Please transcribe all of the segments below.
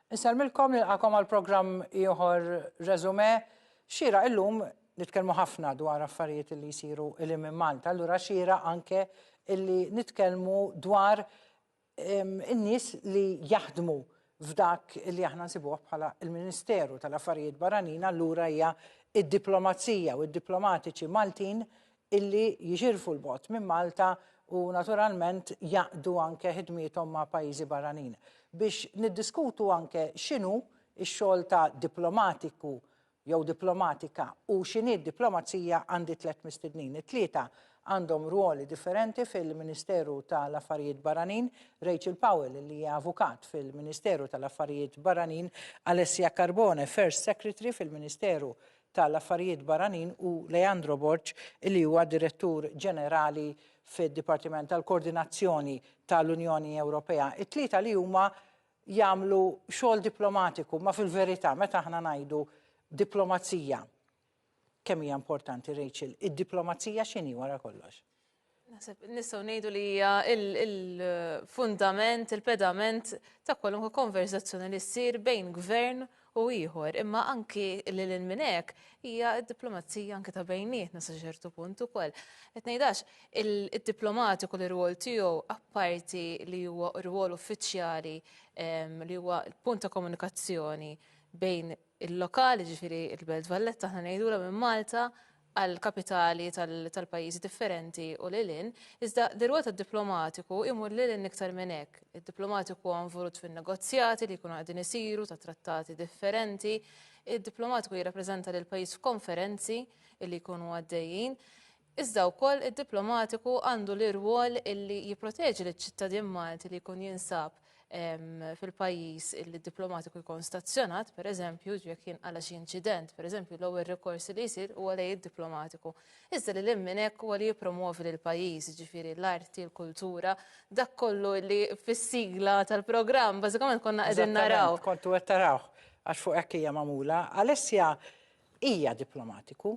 Insellmilkom nilqakom għal programm ieħor Resume. Xira illum nitkellmu ħafna dwar affarijiet li jsiru li minn Malta, allura xira anke illi nitkellmu dwar in-nies li jaħdmu f'dak li aħna nsibuh bħala il-Ministeru tal-Affarijiet Barranin, allura hija id-diplomazija u id-diplomatiċi Maltin illi jiġirfu l-bot minn Malta u naturalment jaqdu anke ħidmiethom ma' pajjiżi barranin. Biex niddiskutu anke x'inhu x-xogħol ta' diplomatiku jew diplomatika u x'inhi d-diplomazija għandi tlett mistednin. It-tlieta għandhom rwoli differenti fil-Ministeru tal-Affarijiet Barranin, Rachel Powell li hija avukat fil-Ministeru tal-Affarijiet Barranin, Alessia Carbone, First Secretary fil-Ministeru tal-Affarijiet Barranin u Leandro Borg li huwa Direttur Ġenerali fid-Dipartiment tal-Koordinazzjoni tal-Unjoni Ewropea. It-tlieta li huma jagħmlu xogħol diplomatiku, ma fil-verità meta aħna ngħidu diplomazija, kemm hija importanti Rachel, id-diplomazija x'inhi wara kollox? Naħseb nistgħu ngħidu li hija il-fundament, il-pedament ta' kwalunkwe konversazzjoni li ssir bejn gvern u ieħor, imma anki lil hinn minn hekk hija d-diplomazija anki ta' bejnietna sa ċertu punt ukoll. Qed ngħidax id-diplomatiku li rwol tiegħu apparti li huwa rwol uffiċjali li huwa l-punt ta' komunikazzjoni bejn il-lokal, ġifieri il-Belt Valletta aħna ngħidulha minn Malta għal kapitali tal-pajjiżi differenti u lil hinn, iżda l-irwol tad-diplomatiku imur lil hinn iktar minn hekk. Id-diplomatiku huwa involut fin-negozjati li jkunu qegħdin isiru ta' trattati differenti, id-diplomatiku jirrappreżenta lil pajjiż f'konferenzi li jkunu għaddejjin. Iżda wkoll id-diplomatiku għandu l-irwol illi jipproteġi liċ-ċittadin Malti li jkun jinsab fil-pajjiż illi d-diplomatiku jkun stazzjonat, per eżempju, jekk jinqala xi inċident, per eżempju, l-ewwel rikors li jsir huwa lejn id-diplomatiku. Iżda li lil minn hekk huwa li jippromovi lil pajjiż, jiġifieri l-arti, l-kultura, dak kollu li fis-sigla tal-programm bażikament konna qegħdin naraw. Kontu qed tarawh għax fuq hekk hija magħmula. Alessia hija diplomatiku.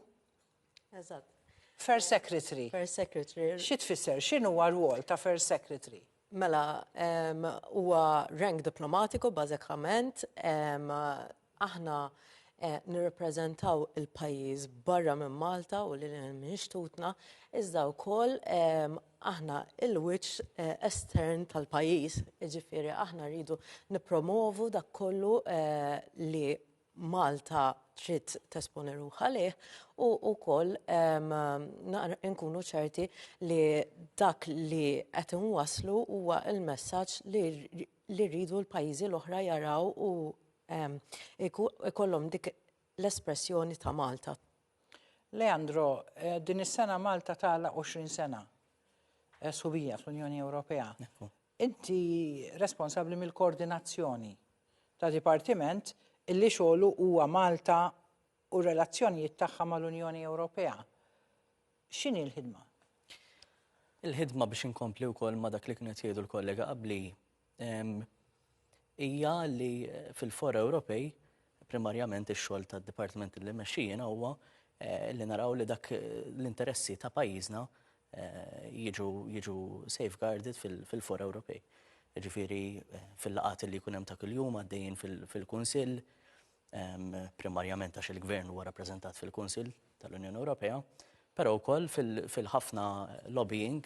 Eżatt. First Secretary. First Secretary. Xi tfisser? X'inhuwa r-rwol ta' First Secretary? Mela, huwa rank diplomatiku bażikament. Aħna eh, nirrepreżentaw il-pajjiż barra minn Malta u lil minn xtutna, iżda wkoll aħna il-wiċċ eh, estern tal-pajjiż, jiġifieri aħna rridu nippromovu dak kollu eh, li Malta trid tesponi ruħha lih u wkoll nkunu ċerti li dak li qed inwasslu huwa l-messaġġ li rridu l-pajjiżi l-oħra jaraw u ikollhom dik l-espressjoni ta' Malta. Leandro, eh, din is-sena Malta tagħlaq 20 sena eh, sħubija fl-Unjoni Ewropea. Inti responsabbli mill-koordinazzjoni ta' dipartiment illi xogħlu huwa Malta u r-relazzjonijiet tagħha mal-Unjoni Ewropea. X'inhi l-ħidma? Il-ħidma biex inkompli wkoll ma' dak li kienet jgħidu l-kollega qabli hija li fil-fora Ewropej primarjament ix-xogħol tad-dipartiment li mmexxi jiena huwa eh, li naraw li dak l-interessi ta' pajjiżna eh, jiġu jiġu safeguarded fil-fora Ewropej. Ġifieri eh, fil-laqgħat li jkun hemm ta' kuljum għaddejjin fil-Kunsill, primarjament għax il-Gvern huwa rappreżentat fil-Kunsill tal-Unjoni Ewropea, però wkoll fil-ħafna lobbying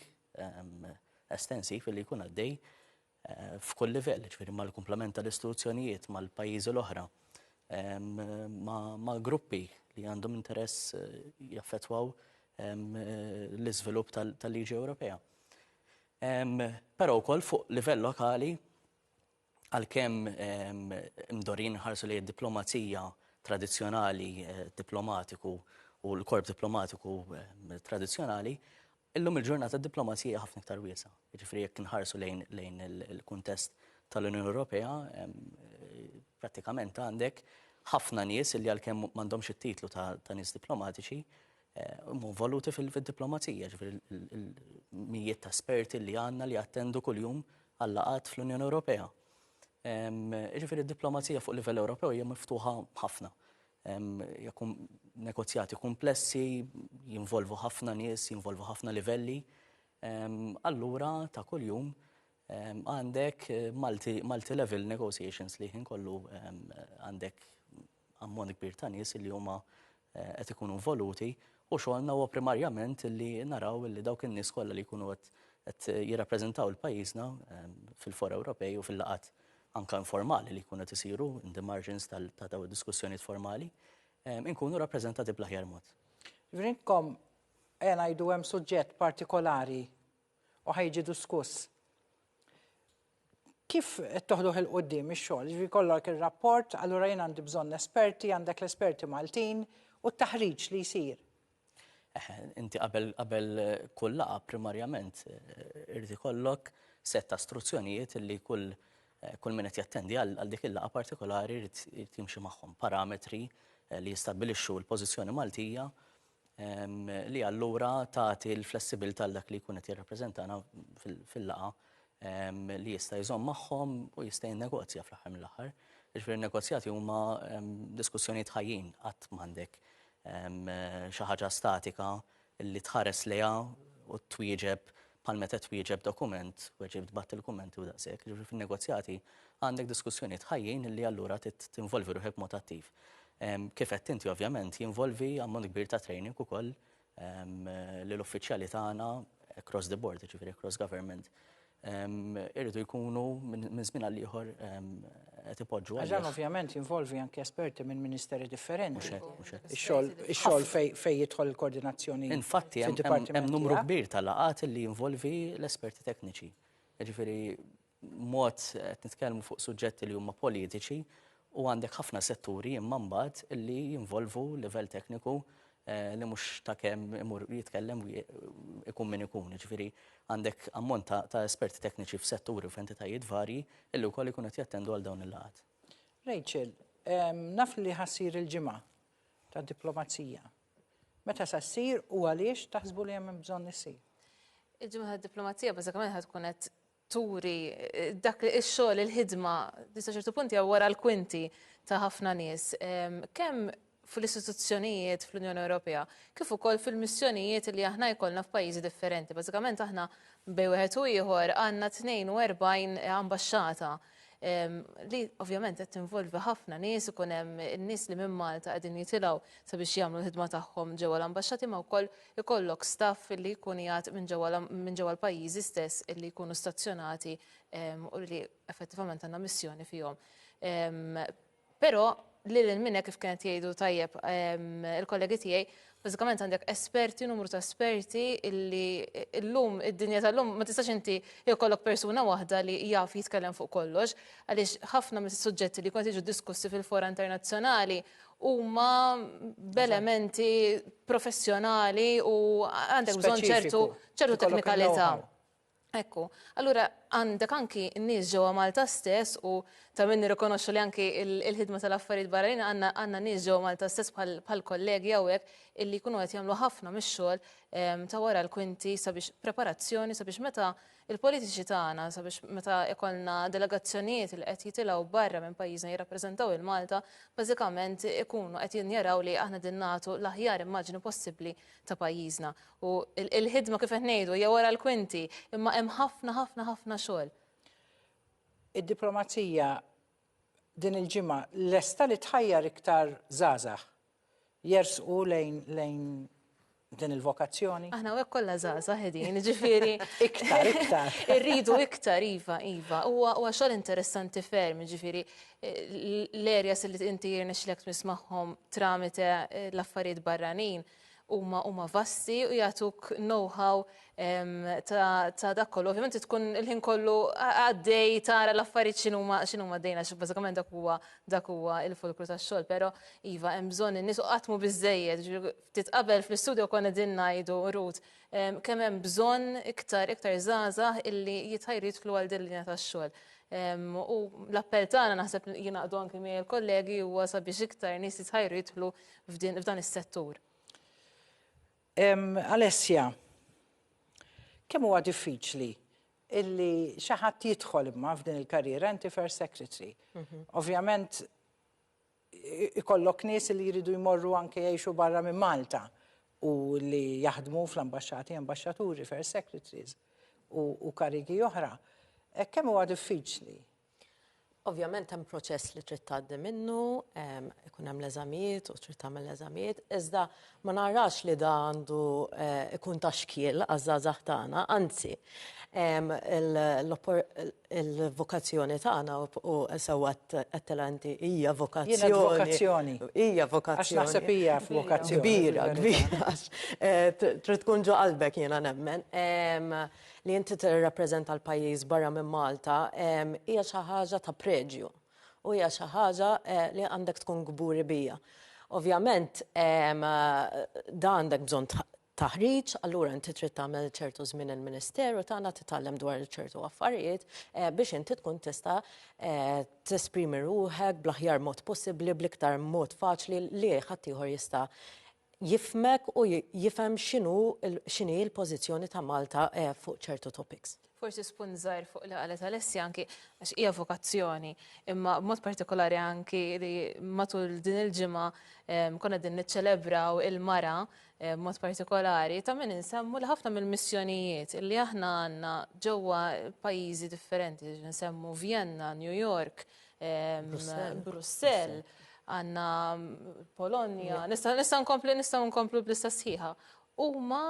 estensiv li jkun għaddej eh, f'kull livell, ġifieri mal-kumplament tal-istituzzjonijiet, mal-pajjiżi l-oħra, ma' gruppi li għandhom interess eh, jaffettwaw l-iżvilupp tal-liġi Ewropea. Però wkoll fuq livell lokali għalkemm imdorrijin nħarsu lejn id-diplomazija tradizzjonali eh, diplomatiku u l-korp diplomatiku tradizzjonali, illum il-ġurnata d-diplomazija ħafna iktar wiesa. Jiġifieri jekk nħarsu lejn, lejn il-kuntest tal-Unjoni Ewropea, prattikament għandek ħafna nies li għalkemm m'għandhomx it-titlu ta', ta nies diplomatiċi, eh, huma involuti fil-diplomazija, ġifieri il-mijiet ta' esperti li għandna li jattendu kuljum għal-laqgħat fl-Unjoni Ewropea. Ġifieri d-diplomazija fuq livell Ewropew hija miftuħa ħafna. Hija negozjati komplessi, jinvolvu ħafna nies, jinvolvu ħafna livelli. Allura ta' kuljum Għandek multi, multi-level negotiations li ħin kollu għandek ammont kbir ta' nies li huma qed ikunu involuti u xogħolna huwa primarjament li naraw li dawk in-nies kollha li jkunu qed jirrappreżentaw il-pajjiżna fil-fora Ewropej u fil-laqgħat anka informali li jkunu qed isiru in the margins ta' daw id-diskussjonijiet formali, inkunu rappreżentati bl-aħjar mod. Ġifieri ejja ngħidu hemm suġġett partikolari u ħa jiġi diskuss. Kif qed toħduh 'il quddiem ix-xogħol? Ġifieri jkollok ir-rapport, allura jien għandi bżonn esperti, għandek l-esperti Maltin u t-taħriġ li jsir. Inti qabel qabel kull laqgħa primarjament irid ikollok set ta' istruzzjonijiet li kull kull min qed jattendi għal dik il-laqgħa partikolari jrid jimxi magħhom, parametri li jistabbilixxu l-pożizzjoni Maltija li allura tagħti l-flessibilità għal dak li jkun qed jirrappreżentana fil-laqgħa li jista' jżomm magħhom u jista' jinnegozja fl-aħħar mill-aħħar. Jiġifieri n-negozjati huma diskussjonijiet ħajjin, qatt m'għandek xi ħaġa statika li tħares lejha u twieġeb bħal meta twieġeb dokument, weġibt bgħatt il-kummenti u daqshekk. Jiġifieri fin-negozjati għandek diskussjonijiet ħajjin li allura tinvolvi ruħek b'mod attiv. Kif għedt inti ovvjament jinvolvi ammont kbir ta' training ukoll li l-uffiċjali tagħna across the board, jiġifieri across government, irridu jkunu minn żmien għal ieħor qed ipoġġu. Għax dan ovvjament jinvolvi anke esperti minn ministeri differenti. Ix-xogħol fejn jidħol il-koordinazzjoni. Infatti hemm numru kbir ta' laqgħat li jinvolvi l-esperti tekniċi. Jiġifieri mod qed nitkellmu fuq suġġetti li huma politiċi u għandek ħafna setturi imma mbagħad li jinvolvu livell tekniku li mhux ta' kemm imur jitkellem ikun min ikun. Ġifieri għandek ammont ta' esperti tekniċi f'setturi u f'entitajiet varji illi wkoll ikunu qed jattendu għal dawn il-laqgħat. Rachel, naf li ħa ssir il-ġimgħa ta' diplomazija. Meta sa ssir u għaliex taħsbu li hemm bżonn issir? Il-ġimgħa ta' diplomazija bażikament ħa tkun qed turi dak ix-xogħol, il-ħidma, li sa ċertu punti wara l-kwinti ta' ħafna nies, kemm fl-istituzzjonijiet fl-Unjoni Ewropea, kif ukoll fil-missjonijiet li aħna jkollna f'pajjiżi differenti. Bażikament aħna bejn wieħed u ieħor għandna 42 ambaxxata li ovvjament qed tinvolvi ħafna nies, ikun hemm in-nies li minn Malta qegħdin jitilgħu sabiex jagħmlu l-ħidma tagħhom ġewwa l-ambaxxati, ma wkoll ikollok staff li jkun qiegħed minn ġewwa minn ġewwa l-pajjiżi stess illi jkunu stazzjonati u li effettivament għandna missjoni fihom. Però lil hinn minn hekk, kif kienet jgħidu tajjeb il-kollegi tiegħi, bażikament għandek esperti, numru ta' esperti illi llum, id-dinja tal-lum, ma tistax inti jkollok persuna waħda li jaf jitkellem fuq kollox, għaliex ħafna mis-suġġetti li jkunu jiġu diskussi fil-fora internazzjonali huma b'elementi professjonali u għandek bżonn ċertu ċertu teknikalità. Ekku, allura għandek anki n-nies ġewwa Malta stess u ta' min nirrikonoxxu li anki il-ħidma tal-affarijiet barranin għandna għandna nies ġewwa Malta stess bħal kollegi hawnhekk illi jkunu qed jagħmlu ħafna mix-xogħol ta' wara l-kwinti sabiex preparazzjoni sabiex meta il-politiċi tagħna, sabiex meta ikollna delegazzjonijiet li qed jitilgħu barra minn pajjiżna jirrappreżentaw il-Malta, bażikament ikunu qed jinjaraw li aħna din nagħtu l-aħjar immaġni possibbli ta' pajjiżna. U il-ħidma kif qed ngħidu hija wara l-kwinti, imma hemm ħafna ħafna ħafna xogħol. Id-diplomazija din il-ġimgħa lesta li tħajjar iktar żgħażagħ jersqu lejn lejn din il-vokazzjoni? Aħna hawnhekk kollha żgħażagħ qegħdin, jiġifieri. Iktar, iktar. Irridu iktar, iva, iva. Huwa huwa xogħol interessanti ferm, jiġifieri l-areas li inti jirnexxilek tmiss magħhom tramite l-affarijiet barranin huma huma vasti u jagħtuk know-how ta', ta dak kollu. Ovvjament tkun il-ħin kollu għaddej tara l-affarijiet x'inhuma x'inhuma għaddejna xi bażikament dak huwa dak huwa il-fulkru tax-xogħol, però iva hemm bżonn in-nies u qatt mhu biżejjed. Ftit qabel fl-istudio konna qegħdin ngħidu Ruth kemm hemm bżonn iktar iktar żgħażagħ illi jitħajru jidħlu għal din linja tax-xogħol. U l-appell tagħna naħseb jingħaqdu anke miegħi l-kollegi huwa sabiex iktar nies jitħajru jidħlu f'dan is-settur. Alessia, kemm huwa diffiċli illi xi ħadd jidħol imma f'din il-karriera, inti first secretary. Ovvjament ikollok nies li jridu jmorru anke jgħixu barra minn Malta u li jaħdmu fl-ambaxxati, ambaxxaturi, first secretaries u karigi oħra. Kemm huwa diffiċli? Ovvjament hemm proċess li trid tgħaddi minnu, ikun hemm l-eżamijiet u trid tagħmel l-eżamijiet, iżda ma narax li da għandu ikun ta' xkiel għaż-żgħażagħ tagħna, anzi il-vokazzjoni tagħna u sewwa għedtilha inti hija vokazzjoni. vokazzjoni. Hija vokazzjoni. Għax naħseb hija vokazzjoni. Kbira, kbira. Trid tkun ġo qalbek jiena nemmen. Li inti tirrappreżenta l-pajjiż barra minn Malta hija xi ħaġa ta' preġju u hija xi ħaġa li għandek tkun kburi biha. Ovvjament da għandek bżonn taħriġ, allura inti trid tagħmel ċertu żmien il-Ministeru tagħna titgħallem dwar ċertu affarijiet biex inti tkun tista' tesprimi ruħek bl-aħjar mod possibbli, bl-iktar mod faċli li ħaddieħor jista' jifhmek u jifhem x'inhu x'inhi l-pożizzjoni ta' Malta fuq ċertu topics. Forsi spunt żgħir fuq li qalet Alessia anki għax hija vokazzjoni, imma b'mod partikolari anki li matul din il-ġimgħa konna qegħdin niċċelebraw il-mara b'mod partikolari, ta' min insemmu li ħafna mill-missjonijiet li aħna għandna ġewwa pajjiżi differenti, nsemmu Vienna, New York, Brussell, għandna Polonja, nista' nista' nkompli nistgħu nkomplu b'lista sħiħa. Huma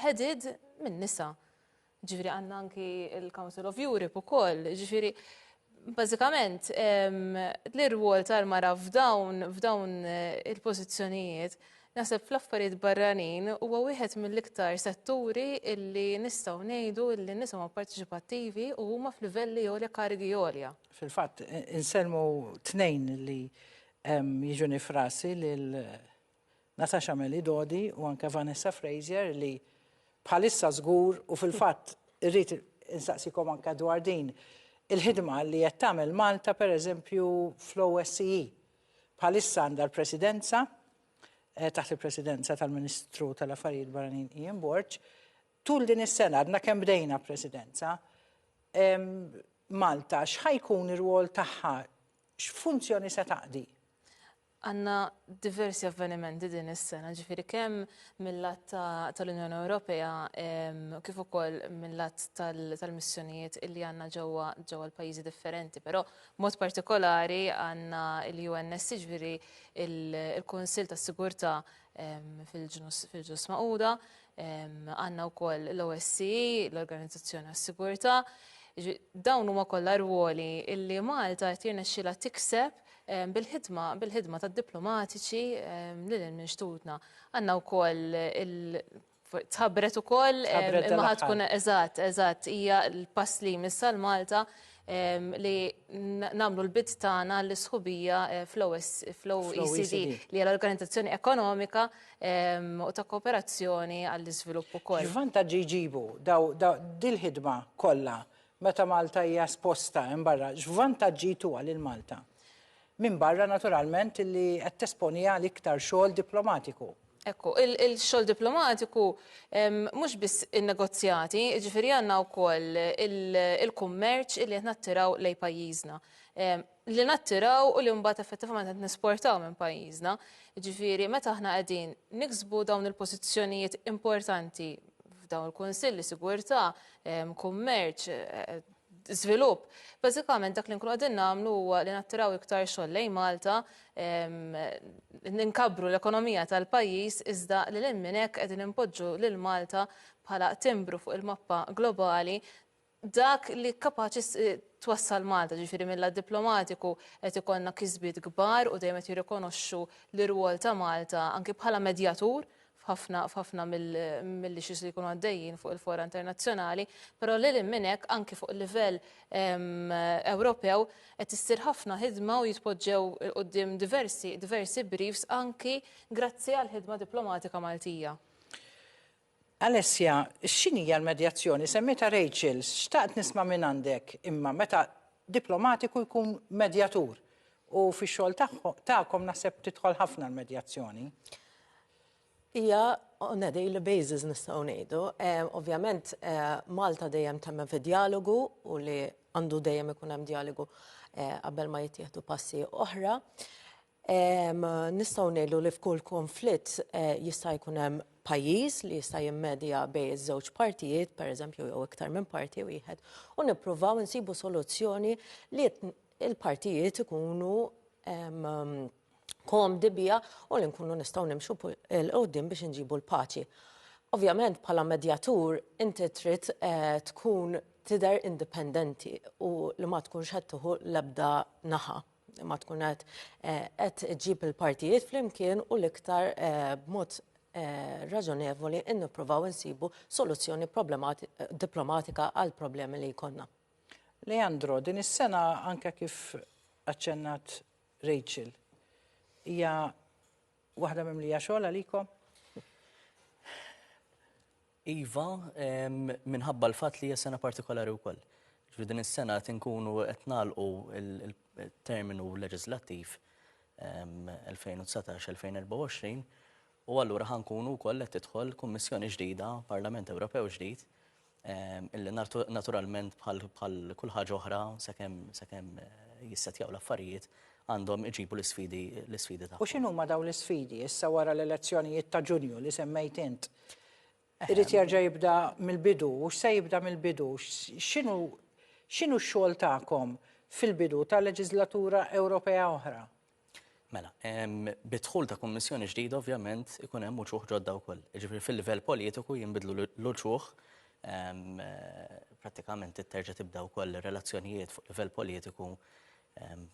headed minn nisa. Ġifieri għandna anki il-Council of Europe ukoll, ġifieri bażikament l-irwol tal-mara f'dawn f'dawn il-pożizzjonijiet naħseb fl-affarijiet barranin huwa wieħed mill-iktar setturi illi nistgħu ngħidu illi n-nisa huma parteċipattivi u huma f'livelli għolja karigi għolja. Fil-fatt, insellmu tnejn li jiġuni f'rasi lil Natasha Melidodi u anke Vanessa Frazier li bħalissa żgur u fil-fatt irrid insaqsikom anke dwar din il-ħidma li qed tagħmel Malta pereżempju fl-OSCE. Bħalissa għandha l-Presidenza, taħt il-Presidenza tal-Ministru tal-Affarijiet Barranin Ian Borg. Tul din is-sena għadna kemm bdejna Presidenza, Malta x'ħa jkun ir-rwol tagħha, x'funzjoni se taqdi? Għandna diversi avvenimenti din is-sena, ġifieri kemm mill-lat tal-Unjoni Ewropea kif ukoll mill-lat tal-missjonijiet illi għandna ġewwa ġewwa l-pajjiżi differenti, però mod partikolari għandna l-UNSC, ġifieri il-Kunsill tas-Sigurtà fil-Ġnus Magħquda, għandna wkoll l-OSCE, l-Organizzazzjoni għas-Sigurtà. Dawn huma kollha rwoli illi Malta qed jirnexxilha tikseb bil-ħidma bil-ħidma tad-diplomatiċi lil hinn minn xtutna. Għandna wkoll il Tħabbret ukoll imma ħa tkun eżatt, eżatt, hija l-pass li jmiss għal Malta li nagħmlu l-bid tagħna l-isħubija fl-OECD li hija l-Organizzazzjoni Ekonomika u ta' Kooperazzjoni għall-Iżvilupp ukoll. X'vantaġġi jġibu dil-ħidma kollha meta Malta hija esposta hemm barra, x'vantaġġi jtuha lil Malta? Minbarra naturalment li qed tesponiha għal iktar xogħol diplomatiku. Ekku, il-xogħol diplomatiku mhux biss in-negozjati, jiġifieri għandna wkoll il-kummerċ li qed nattiraw lejn pajjiżna. Li nattiraw u li mbagħad effettivament qed nesportaw minn pajjiżna. Jiġifieri meta aħna qegħdin niksbu dawn il-pożizzjonijiet importanti f'dawn il-kunsilli, sigurtà, kummerċ, żvilupp. Bażikament dak li nkunu qegħdin nagħmlu huwa li nattiraw iktar xogħol lejn Malta, ninkabbru l-ekonomija tal-pajjiż iżda lil hinn minn hekk qegħdin inpoġġu lil Malta bħala timbru fuq il-mappa globali dak li kapaċi twassal Malta, ġifieri mill-lat diplomatiku qed ikollna kisbiet kbar u dejjem qed jirrikonoxxu l-irwol ta' Malta anki bħala medjatur f'ħafna f'ħafna mill-issues li jkunu għaddejjin fuq il-fora internazzjonali, però lil hinn minn hekk anki fuq livell Ewropew qed issir ħafna ħidma u jitpoġġew 'il quddiem diversi diversi briefs anki grazzi għall-ħidma diplomatika Maltija. Alessia, x'inhija l-medjazzjoni? Semmietha Rachel, xtaqt nisma' mingħandek imma meta diplomatiku jkun medjatur u fix-xogħol tagħkom naħseb tidħol ħafna l-medjazzjoni. Hija on a daily basis nistgħu ngħidu. Ovvjament Malta dejjem temmen fi djalogu u li għandu dejjem ikun hemm djalogu qabel ma jittieħdu passi oħra. Nistgħu ngħidu li f'kull konflitt jista' jkun hemm pajjiż li jista' jimmedja bejn iż-żewġ partijiet, pereżempju jew iktar minn parti wieħed, u nippruvaw insibu soluzzjoni li il-partijiet ikunu komdi biha u li nkunu nistgħu nimxu 'l quddiem biex inġibu l-paċi. Ovvjament bħala medjatur inti trid tkun tidher indipendenti u li ma tkunx qed tieħu l-ebda naħa ma tkun qed qed iġġib il-partijiet flimkien u l-iktar b'mod raġonevoli nippruvaw insibu soluzzjoni diplomatika għal problemi li jkollna. Leandro, din is-sena anke kif aċċennat Rachel, hija waħda mimlija xogħol għalikom? Iva, minħabba l-fatt li hija sena partikolari wkoll. Ġifieri din is-sena qed inkunu qed nagħlqu il-terminu leġislattiv 2019-2024 u allura ħa nkunu wkoll qed tidħol Kummissjoni ġdida, Parlament Ewropew ġdid, illi naturalment bħal kull ħaġa oħra sakemm sakemm jissetjaw l-affarijiet għandhom iġibu l-isfidi l-isfidi U tagħhom. x'inhuma dawn l-isfidi issa wara l-elezzjonijiet ta' Ġunju li semmejt int? Irid jerġa' jibda mill-bidu, u x'se jibda mill-bidu? X'inhu x'inhu x-xogħol tagħkom fil-bidu ta' leġislatura Ewropea oħra? Mela, bid-dħul ta' kummissjoni ġdida ovvjament ikun hemm uċuħ ġodda wkoll. Jiġifieri fil-livell politiku jinbidlu l-uċuħ, prattikament terġa' tibda wkoll relazzjonijiet fuq livell politiku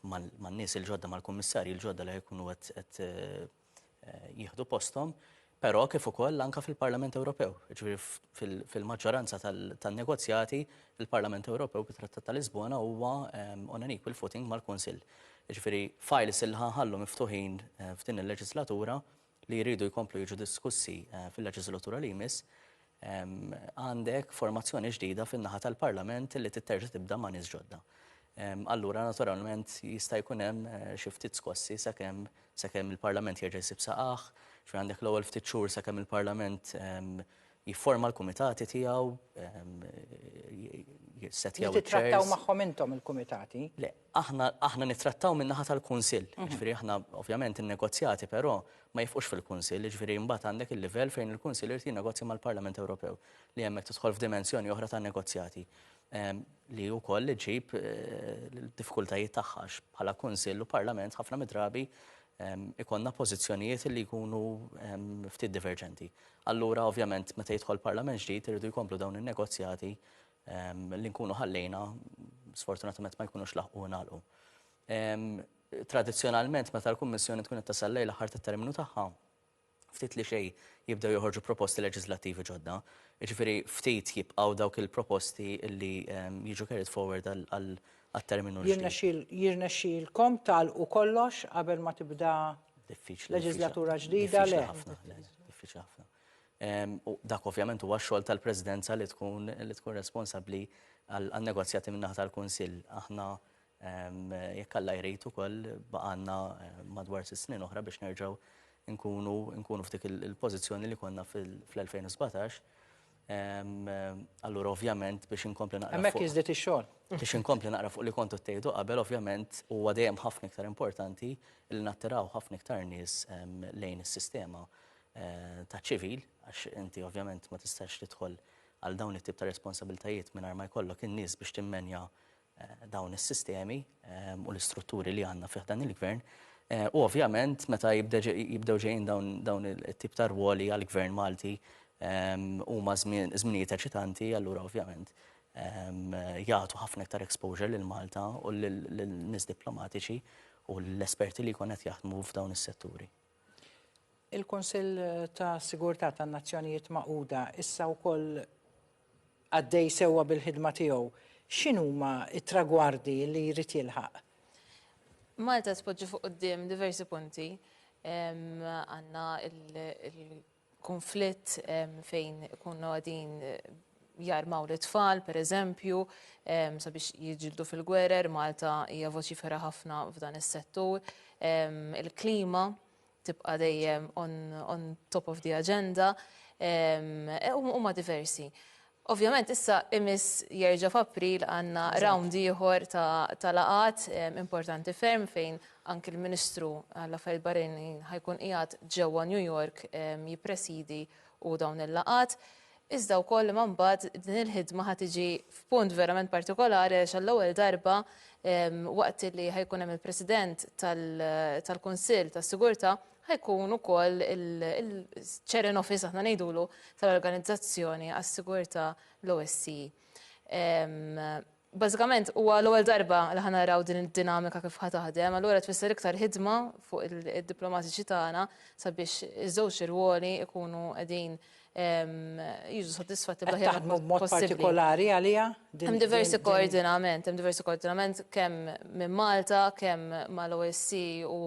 man-nies il-ġodda mal-kummissarji l-ġodda li jkunu qed jieħdu posthom, però kif ukoll anka fil-Parlament Ewropew. Ġifieri fil-maġġoranza tan-negozjati il-Parlament Ewropew bit-Trattat ta' Lisbona huwa on an equal footing mal-Kunsill. Ġifieri files il ħallu miftuħin f'din il-leġislatura li jridu jkomplu jiġu diskussi fil-leġislatura li jmiss, għandek formazzjoni ġdida fin-naħa tal-Parlament li titterġa' tibda ma' nies ġodda. Allura naturalment jista' jkun hemm xi ftit skossi sakemm il-Parlament jerġa' jsib saqajh, xi għandek l-ewwel ftit xhur sakemm il-Parlament jifforma l-kumitati tiegħu, jissetjaw Li titrattaw magħhom intom il-kumitati? Le, aħna nittrattaw min-naħa tal-Kunsill. Ġifieri aħna ovvjament in-negozjati però ma jifqux fil-Kunsill, ġifieri mbagħad għandek il-livell fejn il-Kunsill irid jinnegozja mal-Parlament Ewropew li hemmhekk tidħol f'dimensjoni oħra ta' negozjati li wkoll iġib l-diffikultajiet tagħha bħala Kunsill u Parlament ħafna mid-drabi ikollna pożizzjonijiet li jkunu ftit diverġenti. Allura ovvjament meta jidħol Parlament ġdid iridu jkomplu dawn in-negozjati li nkunu ħallejna sfortunatament ma jkunux laħqu nagħlqu. Tradizzjonalment meta l-Kummissjoni tkun qed tasal lejn l-aħħar tat-terminu tagħha, ftit li xejn jibdew joħorġu proposti leġislattivi ġodda. Jiġifieri ftit jibqgħu dawk il-proposti li jiġu carried forward għal-terminu ġdid. Jirnexxielkom tagħlqu kollox qabel ma tibda Diffiċli. leġislatura ġdida le? Diffiċli ħafna. U dak ovvjament huwa x-xogħol tal-Presidenza li tkun responsabbli għal-negozjati min-naħa tal-Kunsill. Aħna jekk Alla jrid ukoll baqgħalna madwar 6 snin oħra biex nerġgħu nkunu f'dik il-pożizzjoni li konna fl-2017. Allura ovvjament biex inkompli naqra. Hemmhekk jiżdied ix-xogħol. Biex inkompli naqra fuq li kontu tgħidu qabel, ovvjament huwa dejjem ħafna iktar importanti li nattiraw ħafna iktar nies lejn is-sistema ta' ċivil, għax inti ovvjament ma tistax tidħol għal dawn it-tip ta' responsabiltajiet mingħajr ma jkollok in-nies biex timmenja dawn is-sistemi u l-istrutturi li għandna fih dan il-gvern. U ovvjament meta jibdew ġejjin dawn it-tip ta' rwoli għall-gvern Malti huma żminijiet eċitanti, allura ovvjament jagħtu ħafna iktar exposure lil Malta u lil nies diplomatiċi u l-esperti li jkun qed jaħdmu f'dawn is-setturi. Il-Kunsill ta' Sigurtà tan-Nazzjonijiet Magħquda issa wkoll għaddej sewwa bil-ħidma tiegħu. X'inhuma t-tragwardi li jrid jilħaq? Malta tpoġġi fuq quddiem diversi punti. Għandna il-konflitt fejn ikunu għadin jarmaw l-tfal, per eżempju, sabiex jiġġieldu fil-gwerer, Malta hija voċifera ħafna f'dan is-settur. Il-klima tibqa' dejjem on top of the agenda. Huma diversi. Ovvjament issa imiss jerġa' f'April għandna round ieħor ta' laqgħat importanti ferm fejn anki l-Ministru għall-Affarijiet Barranin ħa jkun qiegħed ġewwa New York jippresidi u dawn il-laqgħat. Iżda wkoll imma mbagħad din il-ħidma ħa tiġi f'punt verament partikolari għaliex għall-ewwel darba waqt li ħa jkun hemm il-President tal-Kunsill tas-Sigurtà ħa jkun ukoll il-chair in office aħna ngħidulu tal-Organizzazzjoni għas-Sigurtà l-OSCE. Bażikament huwa l-ewwel darba li ħa naraw din id-dinamika kif ħa taħdem, allura tfisser iktar ħidma fuq id-diplomatiċi tagħna sabiex iż-żewġ irwoli ikunu qegħdin jiġu soddisfatti bl-aħjar Taħdmu b'mod partikolari għaliha? Hemm diversi koordinament, hemm diversi koordinament kemm minn Malta, kemm mal-OSCE u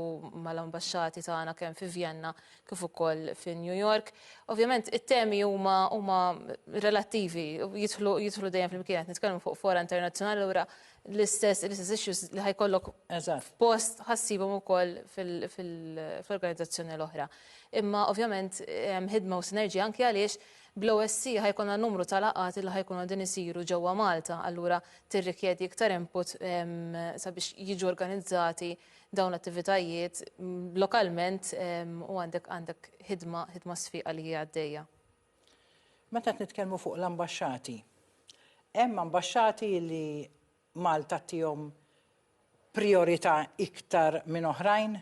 mal-ambaxxati tagħna kemm fi Vienna kif ukoll fi New York. Ovvjament it-temi huma huma relattivi, jidħlu jidħlu dejjem flimkien qed nitkellmu fuq fora internazzjonali allura l-istess l-istess issues li ħa jkollok f'post ħa ssibhom ukoll fil-organizzazzjoni l-oħra. Imma ovvjament hemm ħidma u sinerġija anki għaliex bl-OSCE ħa jkollna numru ta' laqgħat li ħa jkunu qegħdin isiru ġewwa Malta, allura tirrikjedi iktar input sabiex jiġu organizzati dawn l-attivitajiet lokalment u għandek għandek ħidma ħidma sfiqa li hija għaddejja. Meta qed nitkellmu fuq l-ambaxxati, hemm ambaxxati li Malta ttihom prijorità iktar minn oħrajn?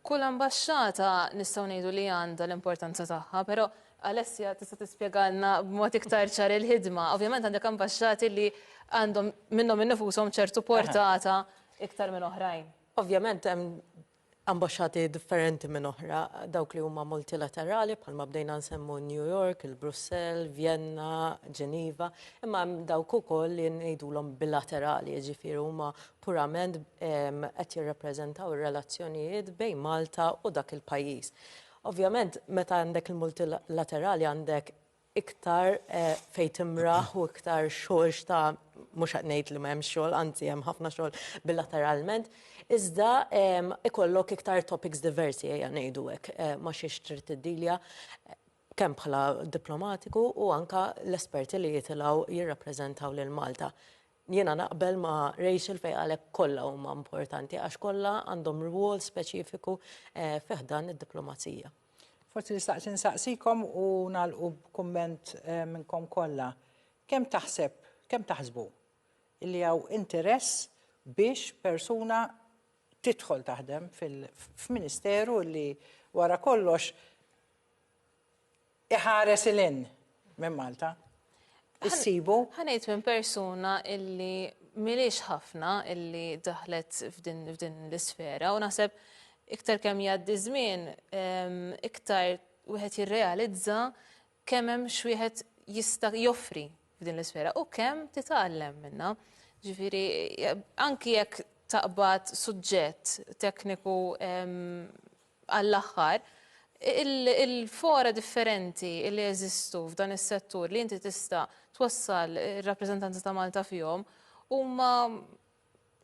Kull ambaxxata nistgħu ngħidu li għandha l-importanza tagħha, però Alessia tista' tispjegalna b'mod iktar ċar il-ħidma. Ovvjament għandek ambaxxati li għandhom minnhom innifushom ċertu portata iktar minn oħrajn. Ovvjament hemm ambaxxati differenti minn oħra, dawk li huma multilaterali bħalma bdejna nsemmu New York, il-Brussell, Vienna, Geneva, imma hemm dawk ukoll li ngħidulhom bilaterali, jiġifieri huma purament qed jirrappreżentaw ir-relazzjonijiet bejn Malta u dak il-pajjiż. Ovvjament meta għandek il-multilaterali għandek iktar fejn timraħ u iktar xogħol x'ta' mhux qed ngħid li ma hemmx xogħol, anzi hemm ħafna xogħol bilateralment, iżda ikollok iktar topics diversi ejja ngħidu hekk ma' xiex trid tiddilja kemm bħala diplomatiku u anke l-esperti li jitilgħu jirrappreżentaw lil Malta. Jiena naqbel ma' Rachel fejn qalet kollha huma importanti għax kollha għandhom rwol speċifiku fi ħdan id-diplomazija. Forsi nistaqsi nsaqsikom u nagħlqu b'kumment eh, minnkom kollha. Kemm taħseb, kemm taħsbu li hawn interess biex persuna tidħol taħdem fil-ministeru li wara kollox iħares 'il hinn minn Malta. Issibu. Ħa ngħid minn persuna illi m'ilhiex ħafna illi daħlet f'din l-isfera u naħseb iktar kemm jgħaddi żmien iktar wieħed jirrealizza kemm hemm x'wieħed jista' joffri f'din l-isfera u kemm titgħallem minnha. Ġifieri anki jekk taqbad suġġett tekniku għall-aħħar, il-fora differenti li jeżistu f'dan is-settur li inti tista' twassal ir-rappreżentanza ta' Malta fihom huma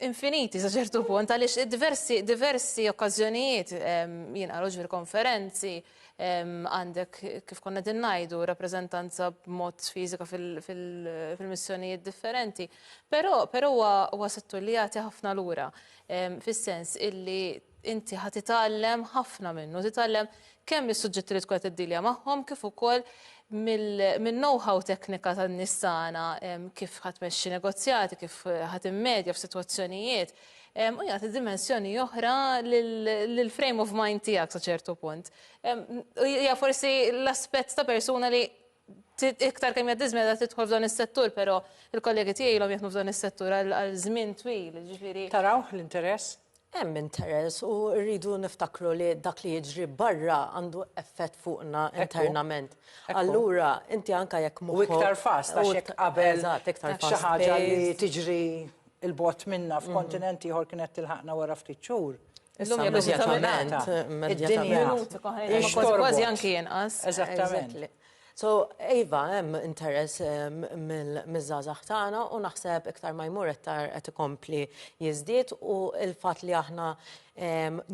infiniti sa ċertu punt għaliex diversi diversi okkażjonijiet jinqalu ġifieri konferenzi għandek kif konna qegħdin ngħidu rappreżentanza b'mod fiżika fil-missjonijiet differenti. Però però huwa settur li jagħti ħafna lura fis-sens illi inti ħa titgħallem ħafna minnu, titgħallem kemm mis-suġġetti li tkun qed tiddilja magħhom kif ukoll min-know-how teknika tan-nies tagħna kif ħa tmexxi negozjati, kif ħa timmedja f'sitwazzjonijiet u jagħti dimensjoni oħra lill-frame of mind tiegħek sa ċertu punt. Hija forsi l-aspett ta' persuna li iktar kemm jgħaddi żmien qed tidħol f'dan is-settur, però il-kollegi tiegħi ilhom jaħdmu f'dan is-settur għal żmien twil, jiġifieri. Tarawh l-interess? Hemm interess u rridu niftakru li dak li jiġri barra għandu effett fuqna internament. Allura, inti anka jekk moħħok. U iktar fast, għax jekk qabel xi ħaġa li tiġri 'l bogħod minna f'kontinent ieħor kienet tilħaqna wara ftit xhur. Illum immedjatament. Id-dinja. Kważi anki inqas. Eżattament. So, iva, hemm interess miż-żgħażagħ tagħna u naħseb iktar ma jmur iktar qed ikompli jiżdied u l-fatt li aħna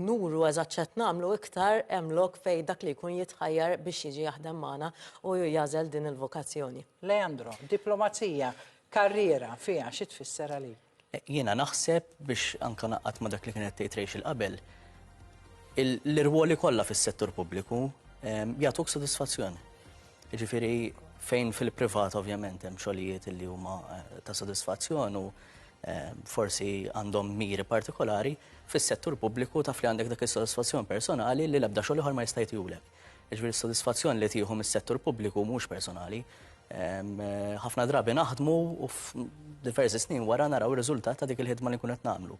nuru eżatt x'qed nagħmlu iktar hemm lok fejn dak li jkun jitħajjar biex jiġi jaħdem magħna u jagħżel din il-vokazzjoni. Leandro, diplomazija, karriera fiha xi tfisser għalik? Jiena naħseb biex anke ngħaqqad ma' dak li kienet tgħid Rachel qabel, l-irwoli kollha fis-settur pubbliku jagħtuk sodisfazzjon. Jiġifieri fejn fil-privat ovvjament hemm xogħlijiet li huma eh, ta' sodisfazzjon u forsi għandhom miri partikolari, fis-settur pubbliku taf li għandek dak is-sodisfazzjon personali li l-ebda xogħol ieħor ma jista' jtihulek. Jiġifieri s-sodisfazzjon li tieħu mis-settur pubbliku mhux personali. Ħafna drabi naħdmu u f'diversi snin wara naraw ir-riżultat ta' dik il-ħidma li nkunu qed nagħmlu.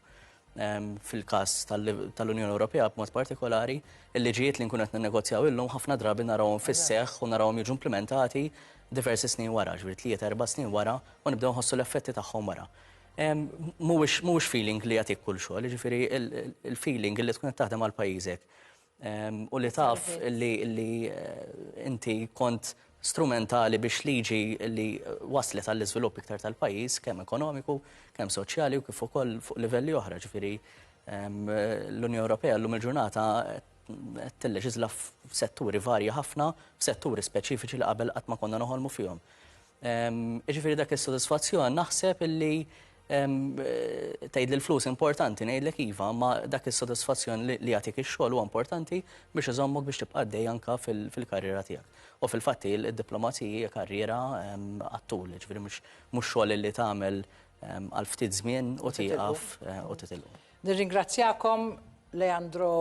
Fil-każ tal-Unjoni Ewropea b'mod partikolari, il-liġijiet li nkunu qed ninnegozjaw illum ħafna drabi narawhom fis-seħħ u narawhom jiġu implimentati diversi snin wara, ġifieri tlieta erba' snin wara u nibdew nħossu l-effetti tagħhom wara. Mhuwiex feeling li jagħtik kull xogħol, jiġifieri il-feeling li tkun qed taħdem għal pajjiżek u li taf li eh, inti kont strumentali biex liġi li waslet għall-iżvilupp iktar tal-pajjiż, kemm ekonomiku, kemm soċjali u kif ukoll fuq livelli oħra, ġifieri l-Unjoni Ewropea llum il-ġurnata qed tilleġiżla f'setturi varji ħafna, f'setturi speċifiċi li qabel qatt ma konna noħolmu fihom. Jiġifieri dak is-sodisfazzjon naħseb illi tgħid li l-flus importanti, ngħidlek iva, ma dak is-sodisfazzjon li jagħtik ix-xogħol huwa importanti biex iżommok biex tibqa' għaddej anka fil-karriera tiegħek. U fil-fatti id-diplomazija hija karriera għat-tul, jiġifieri mhux xogħol li tagħmel għal ftit żmien u tieqaf u titilqu. Nirringrazzjakom Leandro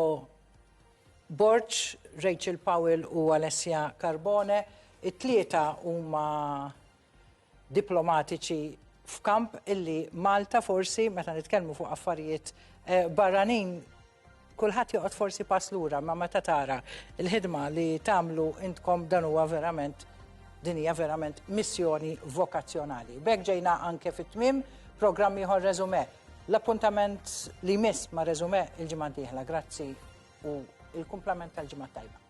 Borg, Rachel Powell u Alessia Carbone. It-tlieta huma diplomatiċi f'kamp illi Malta forsi meta nitkellmu fuq affarijiet eh, barranin kulħadd joqgħod forsi pass lura, ma meta tara il-ħidma li tagħmlu intkom dan huwa verament din hija verament missjoni vokazzjonali. B'hekk ġejna anke fit-tmiem programm ieħor Resume. L-appuntament li jmiss ma' Resume il-ġimgħa d-dieħla. Grazzi u il-kumplament tal-ġimgħa tajba.